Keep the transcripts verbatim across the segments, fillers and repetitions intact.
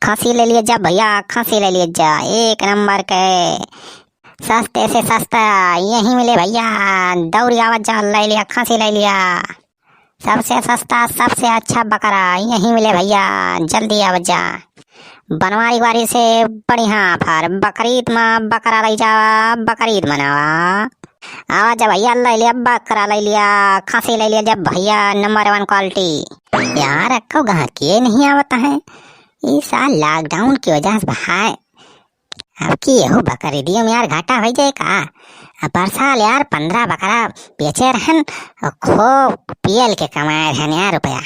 खसी ले लिया जा भइया, खसी ले लिया जा, एक नंबर के सस्ते से सस्ता यहीं मिले भइया। दौरी आवत जा, ले लिया, खसी ले लिया। सबसे सस्ता, सबसे अच्छा बकरा यहीं मिले भइया, जल्दी आवत जा। बनवारी ग्वारी से बढ़िया offer, बकरीद मा बकरा लइ जावा, बकरीद मनावा। आवा जा भइया, ले लिया बकरा, ले लिया खसी, ले लिया जा भइया, number one quality। यार, अक्को गाहकी नहीं आवत है, ई साल lockdown की वजह से भाई, अब की एहू बकरीदियो में यार घाटा होइ जाए का? अब परसाल यार पन्द्रह बकरा बेचे रहन, और खो पियल के कमाए रहन यार रुपया।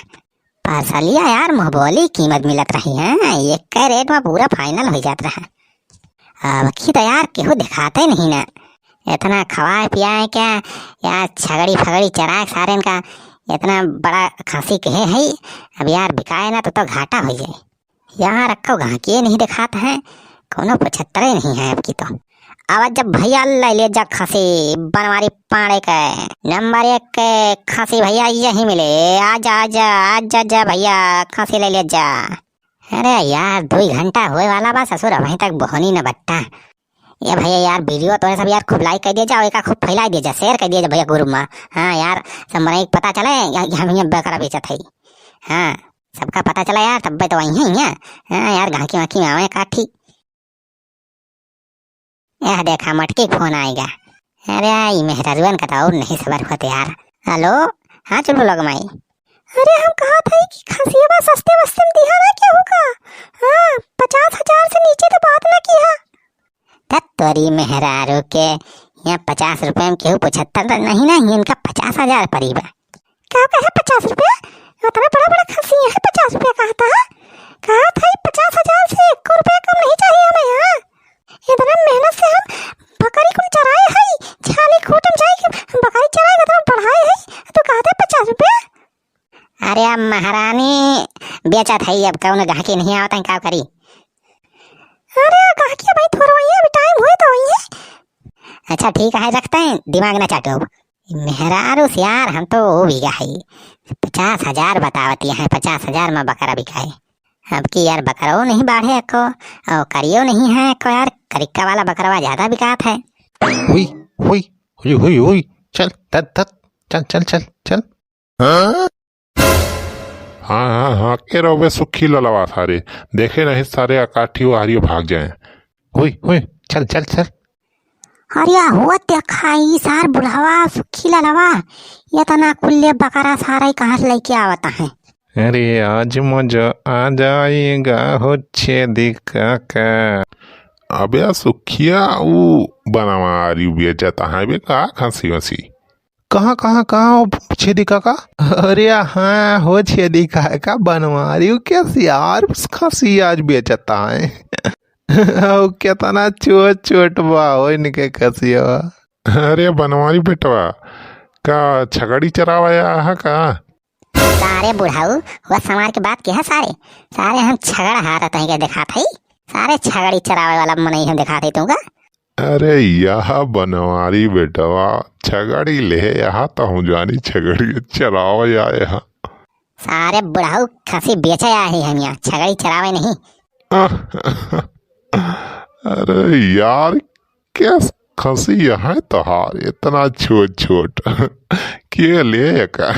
परसलिया यार मुँहबोली कीमत मिलत रही है, एक के rate मा पूरा final होइ जात रहा। अब की तो यार केहू देखाते नहीं ना, इतना खवाए पियाए क्या यार, छगड़ी फगड़ी चराए सारेन का, इतना बड़ा खसी कहे है, अब यार बिकाए ना तो, तो घाटा होइ जाए। यार अक्को गाहकी नहीं देखात है, कौनो पचहत्तरे नहीं है अब की तो। आवा जा भइया, ले लिया जा खसी बनवारी पाड़े के, number एक के खसी भइया यहीं मिले। आजा, आजा, आजा जा भइया, खसी ले लिया जा। अरे यार, दुइ घंटा होए वाला बा ससुर, अबहीं तक बोहनी न बट्टा। ए भइया यार, video तोरे सब यार खूब like कर दिया जा, एका खूब फैला दिया जा, share कर दिया जा भइया group मा। हाँ यार, सब मनई के पता चले या, कि हम यहाँ बकरा बेचत हई। हाँ, सबका पता चला यार, तब्बे तो वही है यहाँ। हाँ यार, गाहकी वाहकी में आवे काठी। यह देखा, मटकी के phone आएगा। अरे, ई मेहरारुअन का तो और नहीं सबर होत यार। Hello, हाँ चुलबुल लोग माई। अरे, हम कहत हई कि खसियवा सस्ते वस्ते में दिहा ना केहू का। हाँ, पचास हजार से नीचे तो बात ना किहा। तब तोरी मेहरारू के, यहाँ पचास रुपया में केहू पचहत्तर नहीं ना, इनका पचास हजार परी बा। का कहे पचास रुपया? इतना बड़ा बड़ा खसी है, पचास रुपया कहता है? कहत है पचास हजार से एक रुपया कम नहीं चाहिए हमें यहाँ। इतना मेहनत से हम बकरी कुल चराए है, छानी खूट में जाए के बकरी चराए, इतना बढ़ाए है, तू कहते पचास रुपया? अरे अब महारानी बेचत है, अब कौन गाहकी नहीं आवत है, का करी? अरे गाहकी भाई थोड़ा वही है, अभी time होए तो वही है। अच्छा ठीक है, रखते हैं, दिमाग ना चाटो। मेहरारू से यार, हम तो वो भी गए, पचास हजार बतावत है, पचास हजार में बकरा बिकाए। अब की यार बकरो नहीं बाढ़े को, और करियो नहीं है को यार, करिक्का वाला बकरवा ज्यादा बिकात है। हुई, हुई, हुई, हुई, हुई, चल, धत, धत, चल, चल, चल, चल। हाँ? हाँ, हाँ, हाँ, के रहो बे सुखी ललवा सारे, देखे नहीं सारे अकाठी वो हारियो भाग जाए। हुई, हुई, चल, चल, चल। अरे हुआ देखा, ई सार बुढ़वा सुखी ललवा, इतना कुल्ले बकरा सारा ही कहाँ से लेके आवता है? अरे आज मजा आ जाएगा हो छेदी काका। अबे सुखिया, ऊ बनवारी बेचता है बे का खसी वसी? कहाँ, कहाँ, कहाँ हो छेदी काका? अरे हाँ हो छेदी काका, बनवारी ऊ कैसी यार खसी आज बेचता है। ओ, केतना छोट छोट बा हो इनके खसियवा। अरे बनवारी बेटवा, का छगड़ी चरावा आया है का? सारे बुढ़ाऊ, वो समार के बात किहा सारे। सारे हम छगड़ हारत हैं के देखात है। सारे छगड़ी चरावे वाला मनई हम देखात है तुमका। अरे यह बनवारी बेटवा, छगड़ी ले यहाँ तो हम जानी छगड़ी चरावे आया है। सारे बुढ़ऊ खसी बेचे आए ही हम यहाँ, छगड़ी चरावे नहीं। अरे यार, क्या खसी यहाँ तोहार, इतना छोट छोट। के ले का?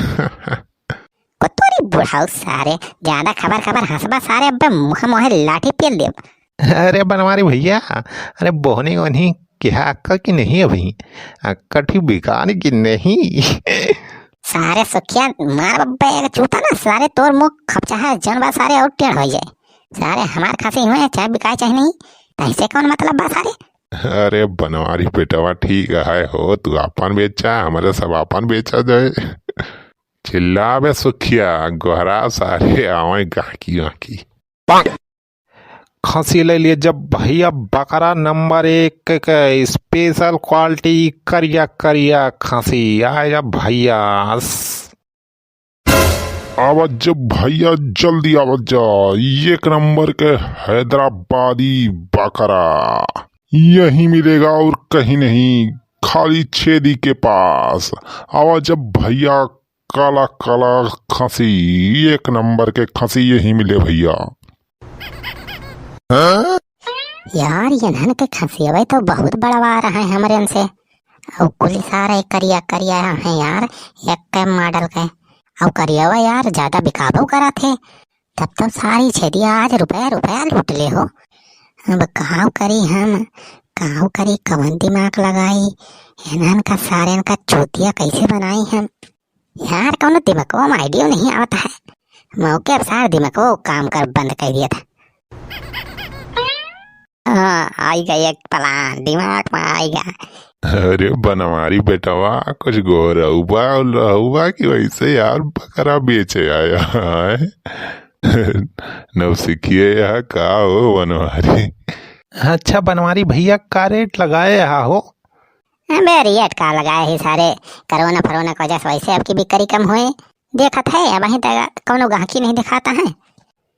कुतुरी बुढ़ऊ सारे, ज्यादा खबर खबर हंसबा सारे, अबे मुँह मुँह लाठी पेल देब। अरे बनवारी भैया, अरे बोहनी ओहनी किहा अक्का कि नहीं अभी? अक्का ठीक बिकान कि नहीं? सारे सुखिया मार बब्बे एक चूता ना, सारे तोर मुंह खपचाहा जन बा सारे और टेढ़ हो जाए। सारे हमार खसी हुए चाहे बिकाए चाहे नहीं, तैसे कौन मतलब बा सारे? अरे बनवारी बेटवा ठीक है हो, तू आपन बेचा, हमारे सब आपन बेचा जाए। चिल्लावे सुखिया, गोहरा सारे आवे गाकी वाकी। खसी ले लिए जब भैया बकरा नंबर एक के special quality करिया करिया खसी। आए जब भैया। आवत जब भैया जल्दी आवत जा, एक नंबर के हैदराबादी बकरा यहीं मिलेगा और कहीं नहीं, खाली छेदी के पास। आवा जब भैया काला काला खसी, एक नंबर के खसी यहीं मिले भैया। यार, इन्हन के खसियवे तो बहुत बड़वा रहे हमरे से। अउ कुल सारे करिया करिया हैं यार, एक के मॉडल के। अउ करियवा यार ज्यादा बिकाबो करत है। तब तो सारी छेदिया आज रुपया रुपया लूट ले हो। अब काव करी हम, काव करी, कवन दिमाग लगाई? इन्हन का सारेन का चूतिया कैसे बनाई हम? यार, कौनो दिमागो में आइडियो नहीं आवत है। मौके अब सार दिमागो काम कर बंद कर दिया था। हाँ, आइगा एक प्लान दिमाग में आइगा। अरे बनवारी बेटवा, कुछ गोरउबा उलरउबा कि वैसे यार बकरा बेचे आया है? नौसिखिए यहाँ का हो बनवारी? अच्छा बनवारी भैया, का रेट लगाए यहाँ हो? अबे रेट का लगाए है सारे, कोरोना फरोना की वजह से वैसे अबकी बिक्री कम होए। देखत है, अबहीं तक कौनो गाहकी नहीं दिखाता है।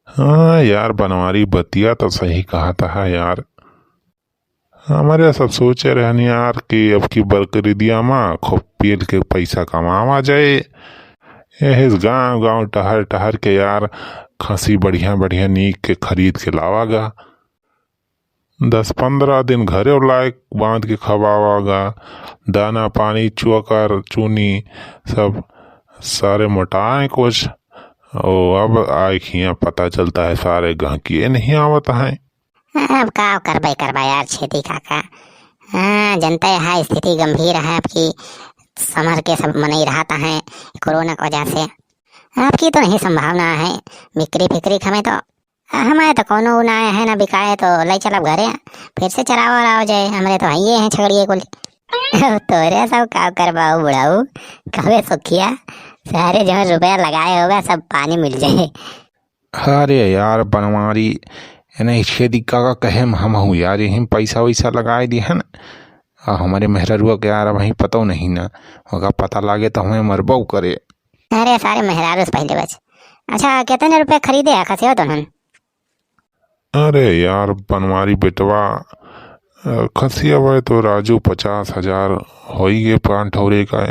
हाँ यार, बनवारी बतिया तो सही कहत है यार। हमरे सब सोचे रहन यार कि अबकी बकरीदिया मा खूब पेल के पैसा कमावा जाए। यही गाँव गाँव टहर टहर के यार खसी बढ़िया बढ़िया नीक के खरीद के लावा गा। दस पन्द्रह दिन घरे लायक बांध के खवावा गा, दाना पानी चोकर चूनी सब सारे मोटाए कुछ। ओ, अब आए खिया पता चलता है सारे गहकिए नहीं आवत हैं। अब का करबे करबा यार छेदी काका। हाँ, जनते है स्थिति गंभीर है अबकी, समर के सब मनई रहत हैं कोरोना की वजह से। अबकी तो नहीं संभावना है बिक्री फिक्री खमे तो। हमारे तो कौनो ना है ना बिकाए, तो ले चलब घरे, फिर से चरावा लाओ जाए, हमरे तो हइये हैं छगड़िए कुल। तोरे सब का करबा हो बुढ़ऊ, कबे सुखिया, सारे जौन रुपया लगाए होगा सब पानी मिल जाए। अरे यार बनवारी, नहीं छेदी काका कहे हम हूँ यार, यही पैसा वैसा लगाए दिए हैं ना, आ हमरे मेहररुआ के यार अबहीं पतो नहीं ना, ओका पता लागे तो हमें मरबो करे। अरे सारे मेहरारू से पहले बच। अच्छा, कितने रुपए खरीदे है खसिया तुमन? अरे यार बनवारी बेटवा, अ, खसिया भाई तो राजू पचास हजार होई गे पान ठौरे का।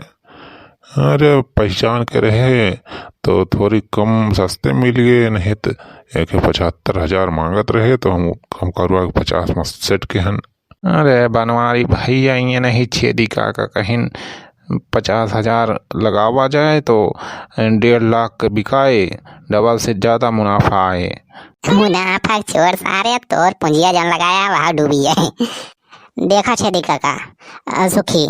अरे पहचान के रहे तो थोड़ी कम सस्ते मिल गए, नहीं तो एक पचहत्तर हजार मांगत रहे तो हम, हम करवा के पचास में सेट के हन। अरे बनवारी भैया, ये नहीं छेदी काका कहिन पचास हजार लगावा जाए तो डेढ़ लाख के बिकाए, डबल से ज्यादा मुनाफा आए। मुनाफा छोड़ सारे, तोर पूंजिया जन लगाया वहाँ डूबी है। देखा छेदी काका, अ, सुखी,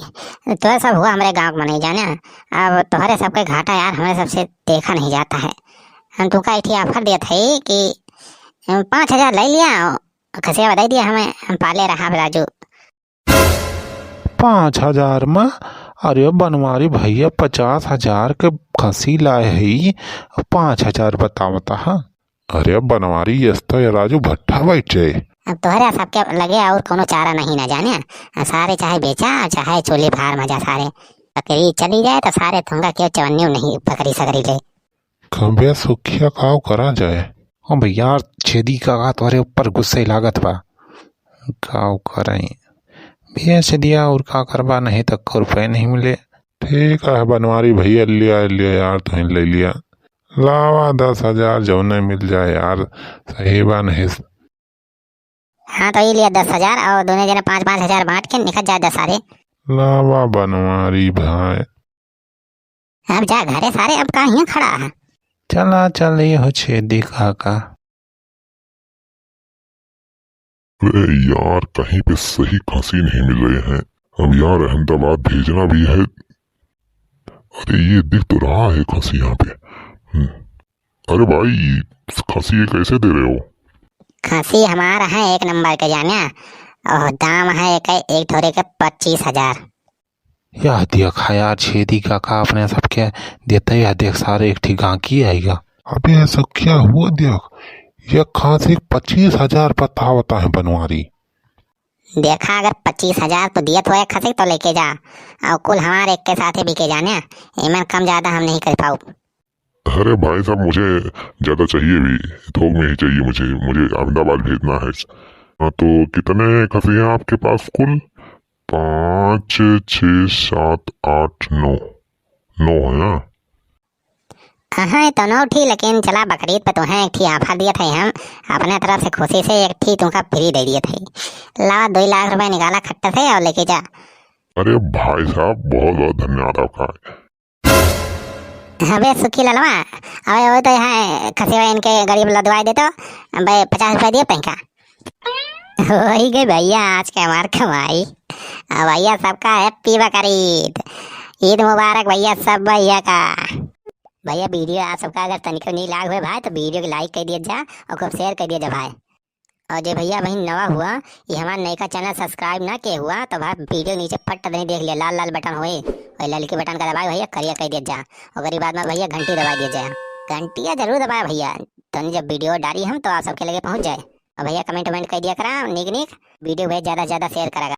तोर सब हुआ हमरे गाँव के मनई जाने, अब तोहरे सबके घाटा यार हमरे सबसे देखा नहीं जाता है। हम तुमका एक ठे offer देत है कि पाँच हजार ले लिया, खसिया बताई दिया हमें, हम पाले रहा राजू। पाँच हजार में? अरे बनवारी भैया, पचास हजार के खसी लाए है, पाँच हजार बतावता है। अरे बनवारी, यस तो ये राजू भट्टा बैठ जाए। अब तोहरे सबके लगे और कोनो चारा नहीं ना जाने, सारे चाहे बेचा, चाहे चूल्ही फार में जा सारे। बकरी चली जाए तो सारे तुमका क्यों चवन्नियों नहीं बकरी सकरी ले। खबे सुखिया काव करा जाए। ओ भैया, छेदी काका तोहरे ऊपर गुस्से लागत बा। काव करें? बेच दिया और का करबा, नहीं तो एको रुपये नहीं मिले। ठीक है बनवारी भैया, लिया, लिया यार, तुहीं ले लिया। लावा दस हजार जौने मिल जाए यार, सही बा नहीं। हाँ, तो ये लिया दस हजार और दोनों जने पाँच पाँच हजार बांट के निकल जाए दस सारे। लावा बनवारी भाई। अब जा घरे सारे, अब का हियाँ खड़ा है? चला, चल, ये हो छेदी काका। अरे यार, कहीं पे सही खसी नहीं मिल रहे हैं। अब यार, अहमदाबाद भेजना भी है। अरे, ये दिख तो रहा है खसी यहाँ पे। हम्म। अरे भाई, खसी ये कैसे दे रहे हो? खसी हमारा है एक नंबर के जाने, और दाम है एक, एक ठोरे के पच्चीस हजार। यह देख, हाँ यार, छेदी काका अपने सबके देते, यह देख, सारे एक ठे गांकी आएगा। अबे, ऐसा क्या हुआ? देख, यह खसी पच्चीस हजार बतावता है बनवारी। देखा, अगर पच्चीस हजार तो दियत होए खसी तो लेके जा, और कुल हमारे एक के साथे बिके जाने, इमन कम ज्यादा हम नहीं कर पाऊ। अरे भाई साहब, मुझे ज्यादा चाहिए भी, थोक में ही चाहिए मुझे, मुझे अहमदाबाद भेजना है। हाँ, तो कितने खसी हैं आपके पास कुल? पाँच, छः, सात, आठ, नौ, नौ है ना? हाँ, तो नौ ठी, लेकिन चला बकरीद पे तुहें एक ठी offer दियत है हम, अपने तरफ से खुशी से एक ठी तुमका free दे दियत है। लावा, दो लाख रुपए निकाला खट्टा से और लेके जा। अरे भाई साहब, बहुत बहुत धन्यवाद आपका। अबे सुखी ललवा, अबे वो तो यहाँ खसेवा इनके गरीब लदवाए दे तो, अबे पचास रुपए दियो पैंका। वही गए भैया आज के हमार कमाई। आ भैया सबका happy बकरीद, ईद मुबारक भैया सब भैया का। भैया video आप सबका अगर तनिको नी लाग हुए भाई तो video के like कर दिया जा और खूब share कर दिया जा भाई। और जे भैया बहिन नवा हुआ, ये हमार नयका channel subscribe ना किए हुआ तो भाई video के नीचे फट दे देख लिया, लाल लाल button होए, वही ललकी button का दबाए भैया, करिया कर दिया जा। ओकरी बाद में भैया घंटी दबा दिया जाए, घंटिया जरूर दबाए भैया, तनी जब video डाली हम तो आप सबके लगे पहुँच जाए। और भैया comment वमेंट कर दिया करा नीक नीक, video भैया ज्यादा से ज्यादा share करा।